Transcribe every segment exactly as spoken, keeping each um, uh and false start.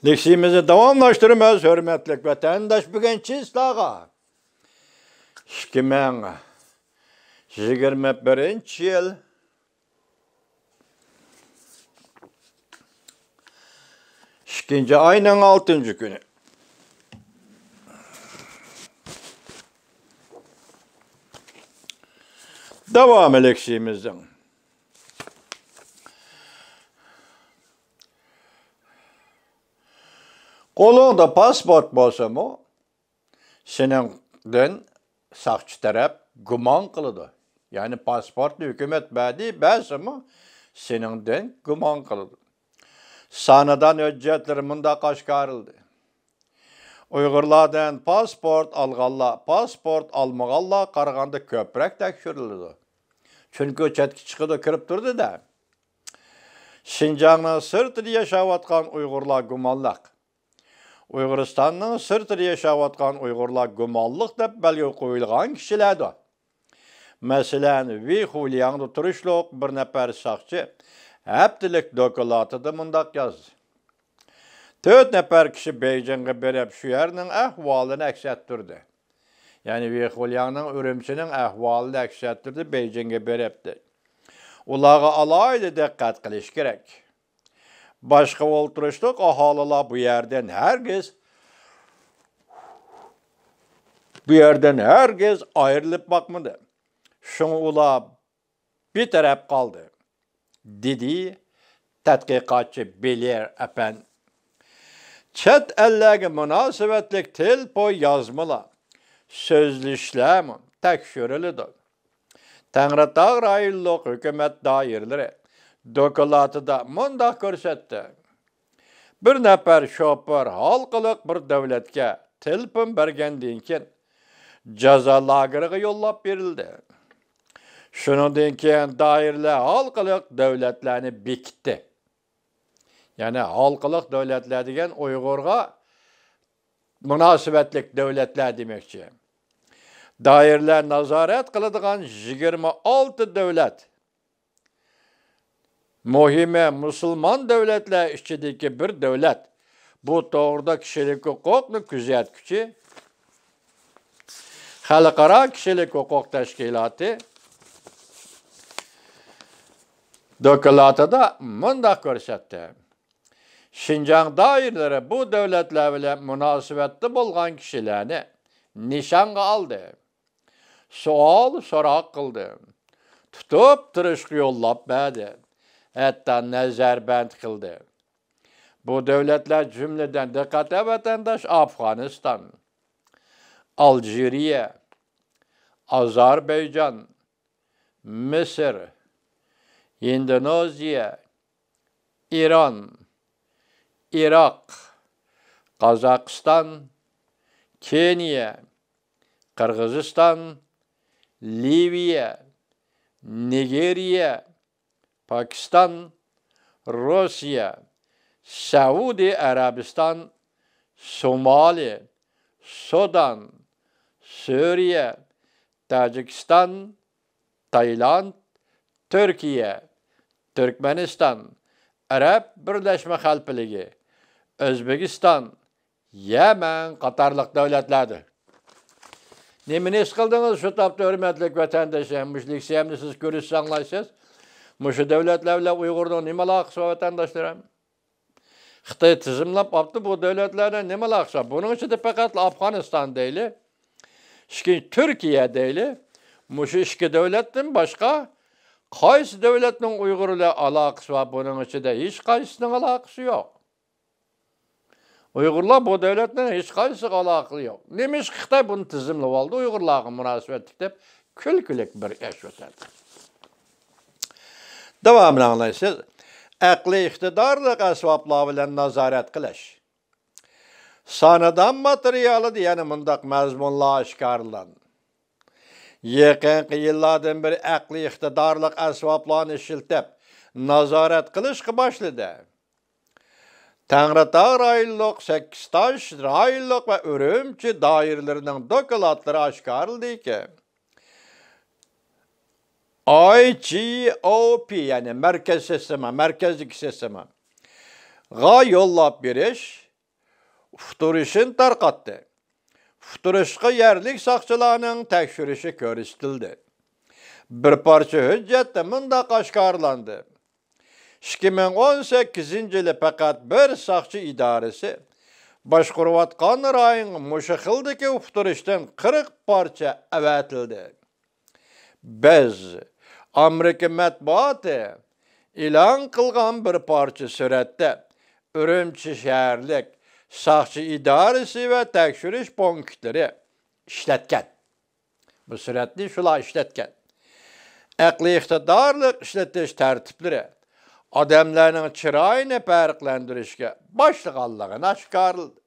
لېكسىيىمىزنى داۋاملاشتۇرىمىز، ھۆرمەتلىك ۋەتەنداش بۈگۈنچى سىلەرگە. ئىككى مىڭ يىگىرمە بىرىنچى يىل ئىككىنچى ئاينىڭ ئالتىنچى كۈنى. داۋامى لېكسىيىمىزنىڭ. قولۇڭدا پاسپورت بولسىمۇ، سېنىڭدىن ساقچى تەرەپ گۇمان قىلىدۇ. يەنى پاسپورتنى ھۆكۈمەت بەردى، بەرسىمۇ سېنىڭدىن گۇمان قىلىدۇ. سانىدان ھۆججەتلىرى مۇنداق ئاشكارىلىدى. ئۇيغۇرلاردىن پاسپورت ئالغانلار پاسپورت ئالمىغانلارغا قارىغاندا كۆپرەك تەكشۈرۈلىدۇ. چۈنكى ئۇ چەتكە چىقىدۇ، كىرىپ تۇرىدۇ-دە. شىنجاڭنىڭ سىرتىدا ياشاۋاتقان ئۇيغۇرلار گۇمانلىق. ئۇيغۇرىستاننىڭ سىرتىدا ياشاۋاتقان ئۇيغۇرلار گۇمانلىق دەپ بەلگە قويۇلغان كىشىلەردۇر. مەسىلەن، ۋېي خۇلياڭدا تۇرۇشلۇق بىر نەپەر ساقچى ھەپتىلىك دوكلاتىدا مۇنداق يازدى: تۆت نەپەر كىشى بېيجىڭغا بېرىپ، شۇ يەرنىڭ ئەھۋالىنى ئەكس ئەتتۈردى. يەنى ۋېي خۇلياڭنىڭ ئۈرۈمچىنىڭ ئەھۋالىنى ئەكس ئەتتۈردى، بېيجىڭغا بېرىپتۇ. ئۇلارغا ئالاھىدە دىققەت قىلىش كېرەك. باشقا ئولتۇرۇشلۇق ئاھالىلەر بۇ يەردىن ھەرگىز، بۇ يەردىن ھەرگىز ئايرىلىپ باقمىدى. شۇڭا ئۇلار بىتەرەپ قالدى، دېدى تەتقىقاتچى بېليېر ئەپەندى. چەت ئەللەرگە مۇناسىۋەتلىك تېلېفون يازمىلار، سۆزلىشىشلەرمۇ تەكشۈرۈلىدۇ. تەڭرىتاغ رايونلۇق ھۆكۈمەت دائىرىلىرى دوكلاتىدا مۇنداق كۆرسەتتى: بىر نەپەر شوپۇر ھالقىلىق بىر دۆلەتكە تېلېفون بەرگەندىن كېيىن، جازا لاگېرىغا يوللاپ بېرىلدى. شۇنىڭدىن كېيىن دائىرىلەر ھالقىلىق دۆلەتلەرنى بېكىتتى. يەنى ھالقىلىق دۆلەتلەر دېگەن ئۇيغۇرغا مۇناسىۋەتلىك دۆلەتلەر دېمەكچى. دائىرىلەر نازارەت قىلىدىغان يىگىرمە ئالتە دۆلەت، مۇھىمى مۇسۇلمان دۆلەتلەر ئىچىدىكى بىر دۆلەت، بۇ توغرىدا كىشىلىك ھوقۇقنى كۆزەتكۈچى خەلقئارا كىشىلىك ھوقۇق تەشكىلاتى دوكلاتىدا مۇنداق كۆرسەتتى: شىنجاڭ دائىرىلىرى بۇ دۆلەتلەر بىلەن مۇناسىۋەتتە بولغان كىشىلەرنى نىشانغا ئالدى. سوئال سوراق قىلدى. تۇتۇپ تۇرۇشقا يوللاپ بەردى. ھەتتا نەزەربەند قىلدى. بۇ دۆلەتلەر جۈملىدىن دىققەت ۋەتەنداش ئافغانىستان، ئالجىرىيە، ئازەربەيجان، مىسىر، ھىندونېزىيە، ئىران، ئىراق، قازاقىستان، كېنىيە، قىرغىزىستان، لىۋىيە، نىگېرىيە، پاكىستان، روسىيە، سەئۇدى ئەرەبىستان، سومالى، سۇدان، سۈرىيە، تاجىكىستان، تايلاند، تۈركىيە، تۈركمەنىستان، ئەرەب بىرلەشمە خەلپىلىكى، ئۆزبېكىستان، يەمەن قاتارلىق دۆلەتلەردە. نېمىنى ھېس قىلدىڭىز شۇ تاپتا، ھۆرمەتلىك ۋەتەنداشلار؟ مۇشۇ لېكسىيەمنى سىز كۆرۈشسە ئاڭلايسىز. مۇشۇ دۆلەتلەر بىلەن ئۇيغۇرنىڭ نېمە ئالاقىسى بار، ۋەتەنداشلىرىم؟ خىتاي تىزىملاپ ئاپتۇ، بۇ دۆلەتلەر بىلەن نېمە ئالاقىسى بار؟ بۇنىڭ ئىچىدە پەقەتلا ئافغانىستان دەيلى، ئىككىنچى تۈركىيە دەيلى. مۇشۇ ئىككى دۆلەتتىن باشقا قايسى دۆلەتنىڭ ئۇيغۇر بىلەن ئالاقىسى بار؟ بۇنىڭ ئىچىدە ھېچقايسىسىنىڭ ئالاقىسى يوق. ئۇيغۇرلار بۇ دۆلەتنىڭ ھېچقايسىسىغا ئالاقىسى يوق. نېمىشقا خىتاي بۇنى تىزىملاپ ئالدى، ئۇيغۇرلارغا مۇناسىۋەتلىك دەپ كۈلكىلىك بىر ئىش ئۆتەدۇ. داۋامىنى ئاڭلايسىز. ئەقلىي ئىقتىدارلىق ئەسۋابلار بىلەن نازارەت قىلىش. سانىدان ماتېرىيالىدا يەنە مۇنداق مەزمۇنلار ئاشكارىلاندى. يېقىنقى يىللاردىن بېرى ئەقلىي ئىقتىدارلىق ئەسۋابلارنى ئىشلىتىپ، نازارەت قىلىشقا باشلىدى. تەڭرىتاغ رايونلۇق، سەككىزتاش رايونلۇق ۋە ئۈرۈمچى دائىرىلىرىنىڭ دوكلاتلىرى ئاشكارىلىدىكى، ئاي جى ئو پى، يەنى مەركەز سىستېما، مەركەزدىكى سىستېمىغا يوللاپ بېرىش ئۇقتۇرۇشىنى تارقاتتى. ئۇقتۇرۇشقا يەرلىك ساقچىلارنىڭ تەكشۈرۈشى كۆرسىتىلدى. بىر پارچە ھۆججەتتە مۇنداق ئاشكارىلاندى: ئىككى مىڭ ئون سەككىزىنچى يىلى پەقەت بىر ساقچى ئىدارىسى باشقۇرۇۋاتقان رايونغا مۇشۇ خىلدىكى ئۇقتۇرۇشتىن قىرىق پارچە ئەۋەتىلدى. بىز، ئامېرىكا مەتبۇئاتى ئېلان قىلغان بىر پارچە سۈرەتتە ئۈرۈمچى شەھەرلىك ساقچى ئىدارىسى ۋە تەكشۈرۈش پونكىتلىرى ئىشلەتكەن. بۇ سۈرەتنى شۇلار ئىشلەتكەن. ئەقلىي ئىقتىدارلىق ئىشلىتىش تەرتىپلىرى ئادەملەرنىڭ چىرايىنى پەرقلەندۈرۈشكە باشلىغانلىقىنى ئاشكارىلىدى.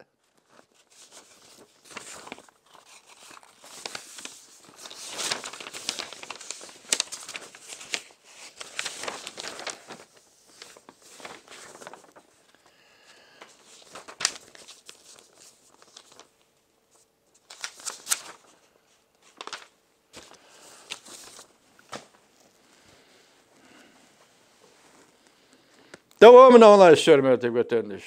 داۋامىنى ئاڭلايسىز، ھۆرمەتلىك ۋەتەنداش.